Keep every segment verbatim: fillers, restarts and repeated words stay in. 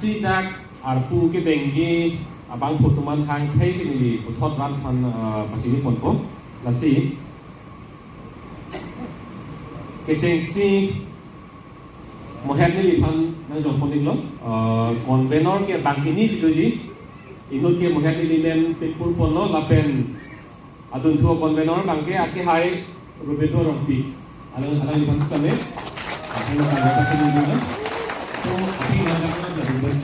Si dak arpu kedengji abangphu atum an hang thei si neli puthot rat aphan, ah, pachini ponpo. Lasi kechengsi Mohet neliphan nangjong pon-iklo, ah, convener ke banghini si doji. Inut ke Mohet neli men pipur ponlo lapen adunthu convener abangke akehai Rubedro Rongpi. Alang, alangliphan sitame. Alang, alang, alang, alang, alang. So, aphi nang, nang, nang, nang, nang.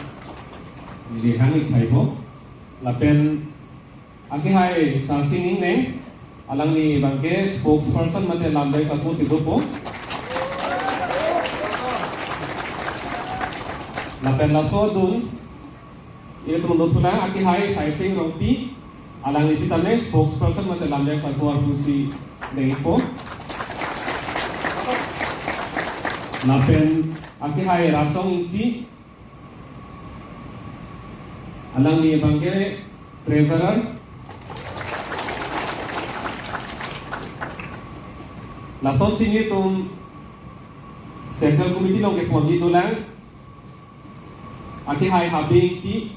Neli hang-ik thaipo. Lapen akehai Sarsing Engleng. Alangli abangke spokesperson mate lamjai sarpo si dopo. Lapen laso adung ilitum dothulang akehai Saising Rongpi, alangli sitame spokesperson mate lamjai sarpo arpu si dengpo. Lapen akehai Rasong Ingti, alangli abangke treasurer. Lasonsi nelitum Central Committee along keponji dolang. Akehai Habe Ingti.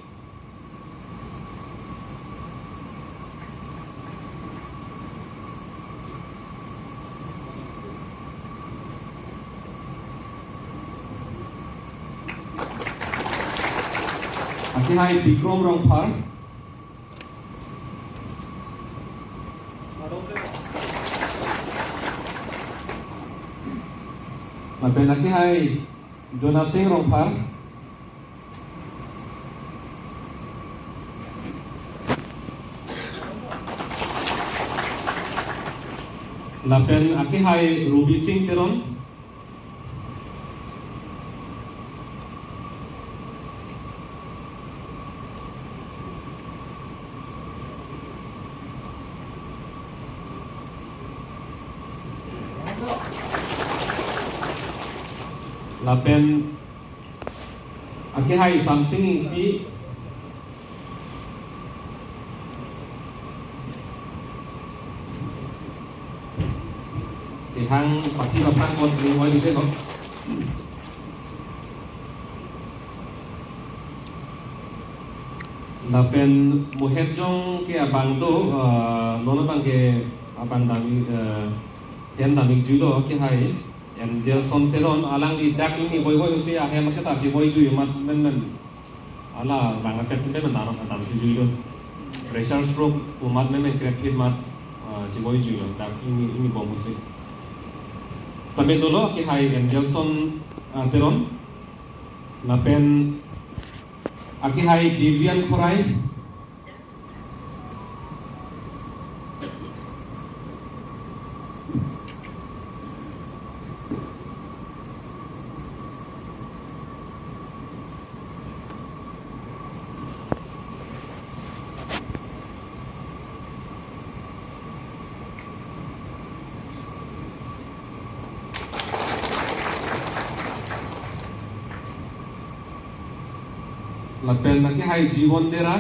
Akehai Bikrom Rongphar. Lapen akehai Jonasing Rongphar. Lapen akehai Rubising Teron. Lapen akehai Samsing Ingti. Kehang party aphan kon ring oi dite ho. Lapen Mohet jong ke abang do, eh, non abangke abang dam, eh, hem dam-ikjuilo akehai Angelson Teron, alangli dak ingni voivoi pusi ahem akesar chivoijui amat menmen. Ala bang atet pen dam, dam si juilo. Pressure stroke amat menmen krepphit amat, ah, chivoijuilo. Dak ingni, ingni bom pusi. Sitame dolo akehai Angelson, ah, Teron. Lapen akehai Devian Khorai. Lapen akehai Jiwon Dera.